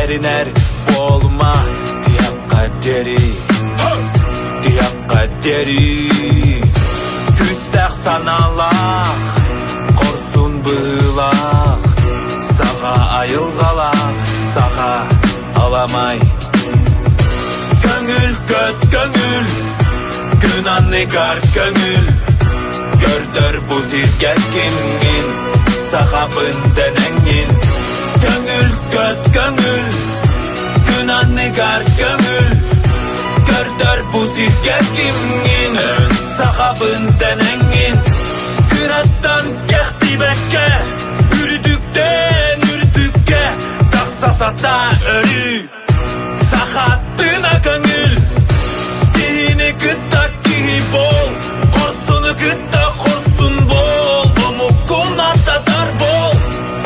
Бэринэр буолума тиһэххэ диэри, тиһэххэ диэри. Күүстээх санаалаах, хорсун быһыылаах, саха айылҕалаах, саха аламай. Көҥүл көт көҥүл, күн анныгар көҥүл, көрдөр бу сиргэ кимҥин, сахабын дэнэҥҥин. Көҥүл көт көҥүл, күн анныгар көҥүл, көрдөр бу сиргэ кимҥин, сахабын дэнэҥҥин. Кыраттан кэхтибэккэ, үрдүктэн үрдүккэ тахса сатаа өрүү. Саха тына көҥүл, киһини кытта киһи буол, хорсуну кытта хорсун буол, омуккун аттатар буол,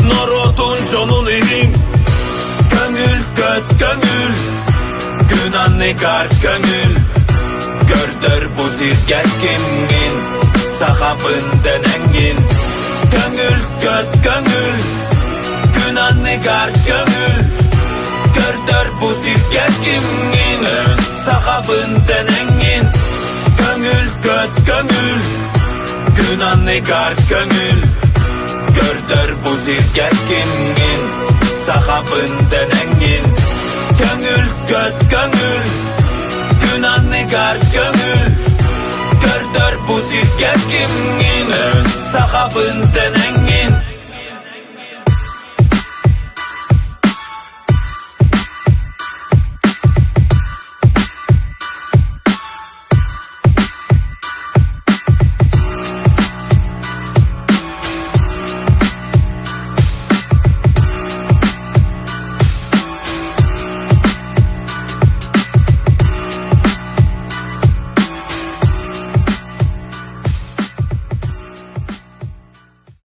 норуотун дьонун иһин. Көҥүл көт көҥүл, күн анныгар көҥүл, көрдөр бу сиргэ кимҥин, сахабын дэнэҥҥин. Көҥүл көт көҥүл, күн анныгар көҥүл, көрдөр бу сиргэ кимҥин, сахабын дэнэҥҥин. Көҥүл көт көҥүл, күн анныгар көҥүл, көрдөр бу сиргэ кимҥин, сахабын дэнэҥҥин. Көҥүл көт көҥүл, күн анныгар көҥүл, көрдөр бу сиргэ кимҥин, сахабын дэнэҥҥин.